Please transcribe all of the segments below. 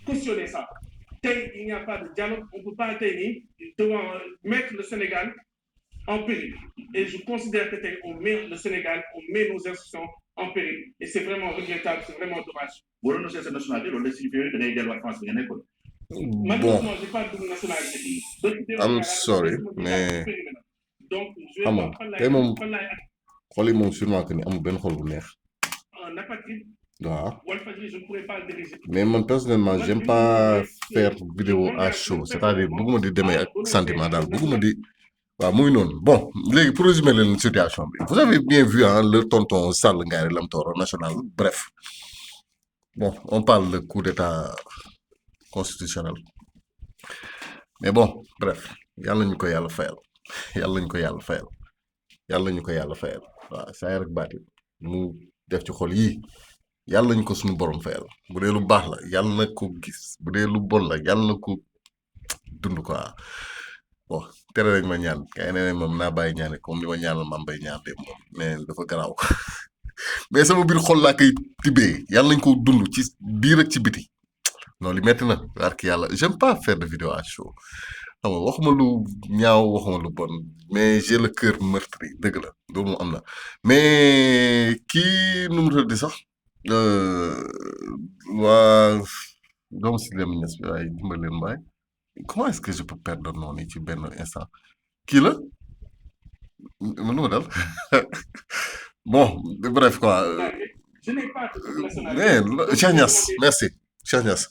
cautionner ça. Il n'y a pas de dialogue, on ne peut pas mettre le Sénégal en péril. Et je considère que on met le Sénégal, on met nos institutions en péril. Et c'est vraiment regrettable, c'est vraiment dommage. Bon, Malheureusement, je n'ai pas de nationalité. I'm sorry, mais Donc, je xam vais nga voir tey moom xol yi moom sûrement que ni amul benn xol bu neex un apatride. waaw Walfadjri, je ne pourrais pas le diriger. mais man personnellement j'aime pas faire vidéo à chaud c'est-à-dire bëgguma di demee ak sentiment daal bëgguma di waaw muy noonu bon léegi pour résumer leen situation bi vous avez bien vu hein le tonton Sall Ngaari Lam Tooro national bref bon on parle de coup d'état constitutionnel mais bon bref yàlla ñu ko yàlla fayal yàlla ñu ko yàlla fayal yàlla ñu ko yàlla fayal waaw saa rek baati mu def ci xol yii yàlla ñu ko suñu borom fayal bu dee lu baax la yàlla na ko gis bu dee lu bon la yàlla na ko dund quoi bon tere nañ ma ñaan kay nee nañ moom naa bàyyi ñaane comme ni ma ñaanal ma mbay ñaan de moom mais dafa garaaw mais sama biir xol laa koy tibbee yàlla nañ ko dund ci biir ak ci biti non li metti na barki yàlla j'aime pas faire de vidéo à chaud xam nga waxuma lu ñaaw waxuma lu bon mais j'ai le cœur meurtri dëgg la loolu moom am na mais kii nu mu tudd sax waa doomu si lem ñes bi waaye dimbal leen mbaay comment est-ce que je peux perdre noonu nii ci benn instant kii la nu ma dal bon bref quoi Je n'ai pas de nationalité. mais Cheikh Niass merci Cheikh Niass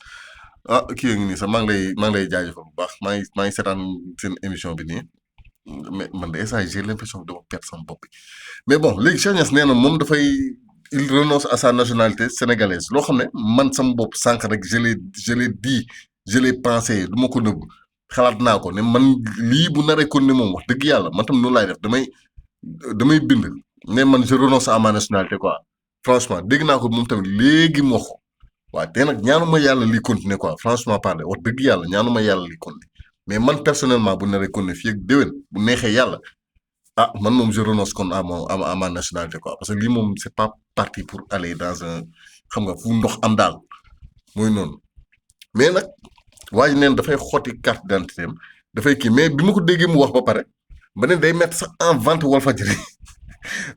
ah kii ngi nii sax maa ngi lay jaajëfal bu baax maa ngi seetaan seen émission bi nii mais man de instant j'ai l'impression que dama perdre sama bopp bi mais bon léegi Cheikh Niass nee na moom dafay il renonce à sa nationalité sénégalaise loo xam ne man sama bopp sànq rek je l'ai dit je l'ai pensé du ma ko nëbb xalaat naa ko ne man lii bu naree kon ne moom wax dëgg yàlla man tam noonu laay def damay bind ne man je renonce à ma nationalité quoi franchement dégg naa ko moom tamit léegi mu wax ko waaw te nag ñaanuma yàlla li continuer quoi franchement parler wax dëgg yàlla ñaanuma yàlla li continuer mais man personnellement bu naree continuer fii ak déwén bu neexee yàlla ah man moom je renonce kon à ma nationalité quoi parce que lii moom c'est pas parti pour aller dans un xam nga fu ndox am daal mooy noonu mais nag waa ji neen dafay xotti carte d'identité am dafay kii mais bi ma ko déggee mu wax ba pare ba ne day mettre sax en vente Walfadjri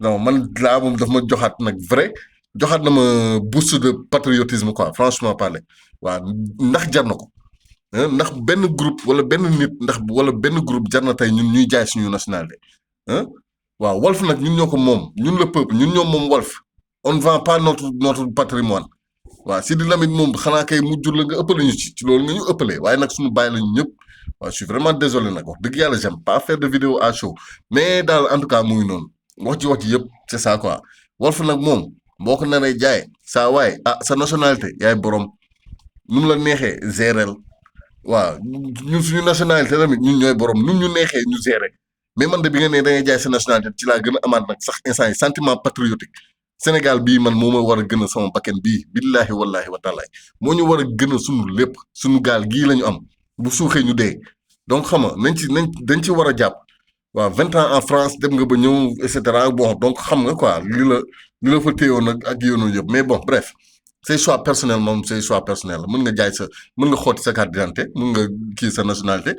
non man laa moom daf ma joxaat nag vrai joxaat na ma boost de patriotisme quoi franchement parler waaw ndax jar na ko ndax benn groupe wala benn nit wala benn groupe jar na tey ñun ñuy jaay suñu nationalité waaw Walf nag ñun ñoo ko moom ñun le peuple ñun ñoom moom Walf on ne vend pas notre patrimoine waaw Sidi Lamine moom xanaa kay mu jur la nga ëppale ñu ci loolu nga ñu ëppalee waaye nag suñu bàyyi lañu ñëpp waaw je suis vraiment désolé nag wax dëgg yàlla j'aime pas faire de vidéo à chaud mais daal en tout cas muy noonu wax ci yëpp c'est ça quoi Walf nag moom boo ko naree jaay saa waay sa nationalité yaay borom nu mu la neexee gérer waaw ñun suñu nationalité tamit ñun ñooy borom nu ñu neexee ñu gérer mais man de bi nga ne da ngay jaay sa nationalité ci laa gën a amaat nag sax instant yi sentiment patriotique Sénégal bii man moo ma war a gën a sama bakken bii billaahi wallaahi wa taalaay moo ñu war a gën a sunu lépp sunu gaal gii la ñu am bu suuxee ñu dee donc xam nga dañ ci war a jàpp waaw 20 ans en France dem nga ba ñëw et cetera bon donc xam nga quoi li la fa téyewoon ak yoonu yëpp mais bon bref say choix personnel moom say choix personnel la mën nga jaay mën nga xooti sa carte d'identité mën nga kii sa nationalité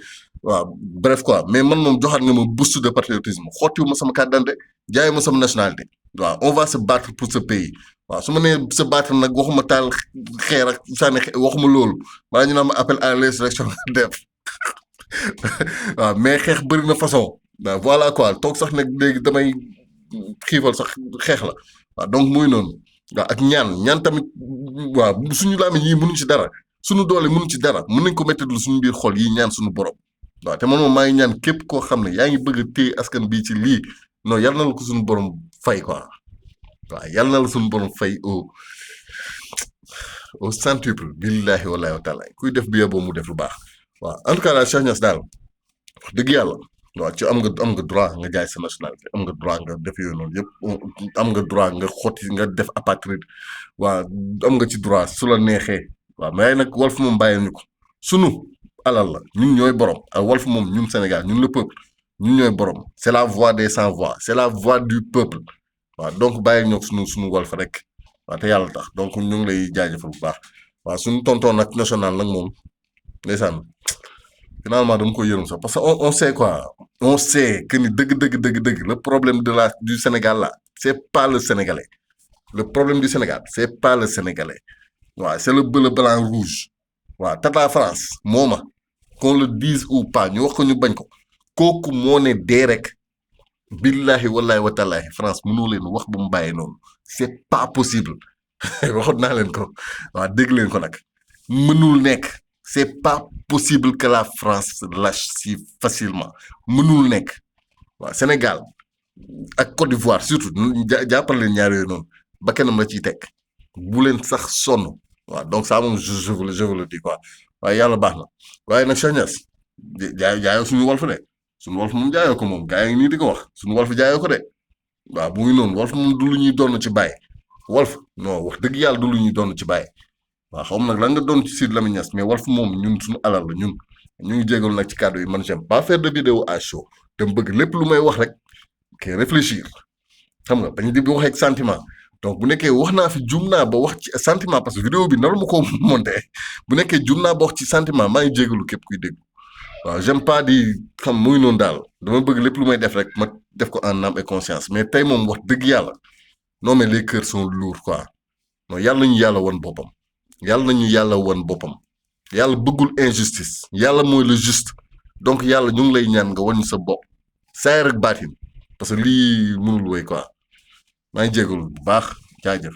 waaw bref quoi mais man moom joxaat nga ma boost de patriotisme xootiwu ma sama carte d'identité jaay ma sama nationalité waaw on va se battre pour ce pays waaw su ma nee se battre nag waxuma taal xeer ak sànni waxuma loolu balaa ñu naan ma appel à l'insurrection def waaw mais xeex bëri na façon waaw voilà quoi toog sax nag léegi damay xiifal sax xeex la waaw donc muy noonu waaw ak ñaan tamit waaw suñu laami yii mënuñ ci dara suñu doole mënuñ ci dara mën nañ ko méttitlu suñu biir xol yi ñaan suñu borom waaw te man moom maa ngi ñaan képp koo xam ne yaa ngi bëgg a téye askan bii ci lii non yal na la ko suñu borom fay quoi waaw yal na la suñu borom fay au centuple billahi wallahi wa taala kuy def bi yeboo mu def lu baax waaw en tout cas daal Cheikh Niass daal wax dëgg yàlla waaw ci am nga droit nga jaay sa nationalité am nga droit nga def yooyu noonu yëpp am nga droit nga xotti nga def apatride waaw am nga ci droit su la neexee waaw mais nag Walf moom bàyyi ñu ko sunu alal la ñun ñooy borom ak Walf moom ñun Sénégal ñun le peuple ñun ñooy borom c'est la voix des sans voix c'est la voix du peuple waaw donc bàyyi ñoo sunu Walf rek waaw te yàlla tax donc ñu ngi lay jaajëfal bu baax waaw suñu tonton nag national nag moom ndeysaan finalement dama koy yërëm sax parce que on sait quoi on sait que ni dëgg le problème du Sénégal là c'est pas le Sénégalais le problème du Sénégal c'est pas le Sénégalais waaw c'est le bleu blanc rouge waaw tata France mooma qu'on le dise ou pas ñu wax ko ñu bañ ko kooku moo ne dee rek billahi wallahi wa taalahi France mënoo leen wax ba mu bàyyi noonu c'est pas possible waxoon naa leen ko waaw dégg leen ko nag mënul nekk c'est pas possible que la France lâche si facilement mënul nekk waaw Sénégal ak Côte d'Ivoire surtout jàppal leen ñaar yooyu noonu ba kenn la ciy teg bu leen sax sonn waaw donc ça moom je vous le dis quoi waaye yàlla baax na waaye nag Cheikh Niass jaayoo suñu Walf de suñu Walf moom jaayoo ko moom gars yi nii di ko wax suñu Walf jaayoo ko de waaw bu muy noonu Walf moom du lu ñuy doon ci bàyyi Walf non wax dëgg yàlla du lu ñuy doon ci bàyyi waaw xaw ma nag lan nga doon ci Sidy Lamine Niass mais Walf moom ñun suñu alal la ñun ñu ngi jégalu nag ci kàddu yi man j'aime pas faire de vidéo à chaud te mu bëgg lépp lu may wax rek kay réfléchir xam nga bañ di wax ak sentiment donc bu nekkee wax naa fi jum naa ba wax ci sentiment parce que vidéo bi naru ma ko monté bu nekkee jum naa ba wax ci sentiment maa ngi jégalu képp kuy dégg waaw j'aime pas di xam muy noonu daal dama bëgg lépp lu may def rek ma def ko en âme et conscience mais tey moom wax dëgg yàlla non mais les cœurs sont lourds quoi non yàlla nañu yàlla won boppam yàlla bëggul injustice yàlla mooy le juste donc yàlla ñu ngi lay ñaan nga wan ñu sa bopp saay rek baatin parce que lii mënul woy quoi maa ngi jégalu bu baax jaajëf